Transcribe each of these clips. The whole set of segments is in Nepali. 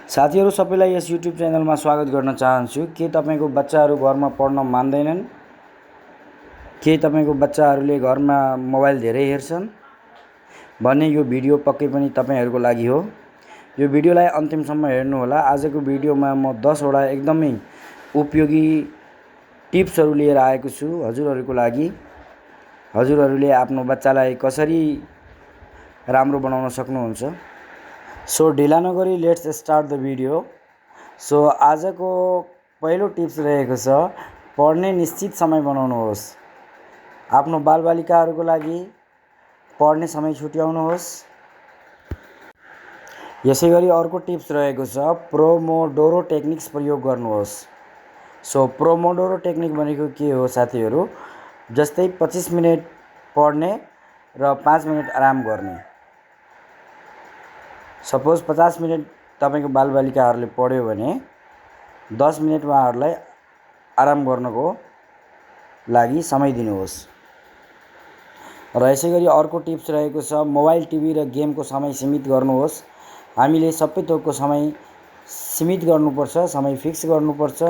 साथीहरु सबैलाई यस YouTube च्यानलमा स्वागत गर्न चाहन्छु। के तपाईको बच्चाहरु घरमा पढ्न मान्दैनन्? के तपाईको बच्चाहरुले घरमा मोबाइल धेरै हेर्छन्? भन्ने यो भिडियो पक्कै पनि तपाईहरुको लागि हो। यो भिडियोलाई अन्तिमसम्म हेर्नु होला। आजको भिडियोमा म 10 वटा एकदमै उपयोगी टिप्सहरु लिएर आएको छु हजुरहरुको लागि। हजुरहरुले आफ्नो बच्चालाई कसरी राम्रो बनाउन सक्नुहुन्छ। सो ढिला नगरी let's start the video. So आजको पहिलो टिप्स रहेको छ पढ्ने निश्चित समय बनाउनुहोस्। आफ्नो बालबालिकाहरूको लागि पढ्ने समय छुट्याउनुहोस्। यसैगरी अर्को टिप्स रहेको छ प्रोमोडोरो टेक्निक्स प्रयोग गर्नुहोस्। सो प्रोमोडोरो टेक्निक भनेको के हो साथीहरु? जस्तै 25 मिनेट पढ्ने र 5 मिनेट आराम गर्ने। सपोज 50 मिनेट तपाईको बालबालिकाहरूले पढ्यो भने 10 मिनेट उहाँहरूलाई आराम गर्नको लागि समय दिनुहोस्। र यसैगरी अर्को टिप्स रहेको छ मोबाइल टिभी र गेमको समय सीमित गर्नुहोस्। हामीले सबै थोकको समय सीमित गर्नुपर्छ, समय फिक्स गर्नुपर्छ,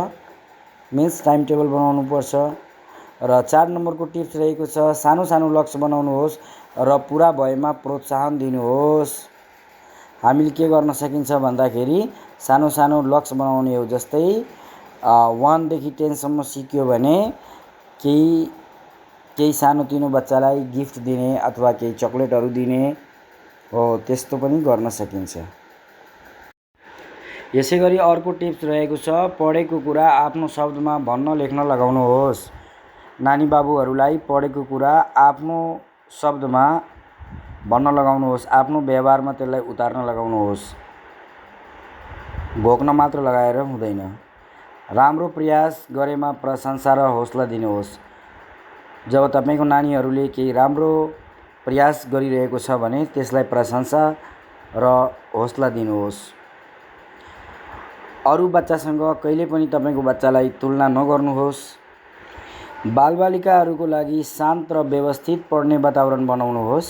मिन्स टाइम टेबल बनाउनुपर्छ। र 4 नम्बरको टिप्स रहेको छ सानो सानो लक्ष्य बनाउनुहोस् र पुरा भएमा प्रोत्साहन दिनुहोस्। हामीले के गर्न सकिन्छ भन्दाखेरि सानो सानो लक्ष्य बनाउने हो। जस्तै 1 देखि 10 सम्म सिक्यो भने केही सानोतिनो बच्चालाई गिफ्ट दिने अथवा केही चकलेटहरु दिने हो, त्यस्तो पनि गर्न सकिन्छ। यसैगरी अर्को टिप्स रहेको छ पढेको कुरा आफ्नो शब्दमा भन्न लेख्न लगाउनुहोस्। नानी बाबुहरूलाई पढेको कुरा आफ्नो शब्दमा भन्न लगाउनुहोस्। आफ्नो व्यवहारमा त्यसलाई उतार्न लगाउनुहोस्। घोक्न मात्र लगाएर हुँदैन। राम्रो प्रयास गरेमा प्रशंसा र हौसला दिनुहोस्। जब तपाईको नानीहरूले केही राम्रो प्रयास गरिरहेको छ भने त्यसलाई प्रशंसा र हौसला दिनुहोस्। अरु बच्चासँग कहिले पनि तपाईको बच्चालाई तुलना नगर्नुहोस्। बालबालिकाहरूको लागि शान्त र व्यवस्थित पढ्ने वातावरण बनाउनुहोस्।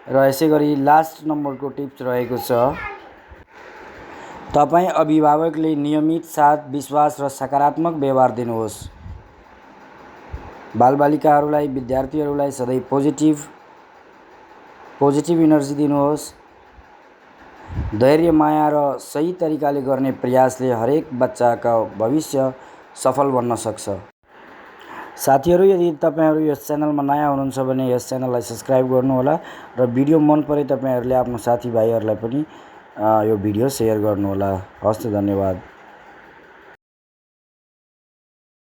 र यसैगरी लास्ट नम्बरको टिप्स रहेको छ तपाई अभिभावकले नियमित साथ विश्वास र सकारात्मक व्यवहार दिनुहोस्। बालबालिकाहरूलाई विद्यार्थीहरूलाई सधैँ पोजिटिभ एनर्जी दिनुहोस्। धैर्य, माया र सही तरिकाले गर्ने प्रयासले हरेक बच्चाका भविष्य सफल बन्न सक्छ। साथीहरु यदि तपाईहरु यस च्यानलमा नयाँ हुनुहुन्छ भने यस च्यानललाई सब्स्क्राइब गर्नुहोला र भिडियो मन परे तपाईहरुले आफ्नो साथीभाइहरुलाई पनि यो भिडियो शेयर गर्नुहोला। हस्त धन्यवाद।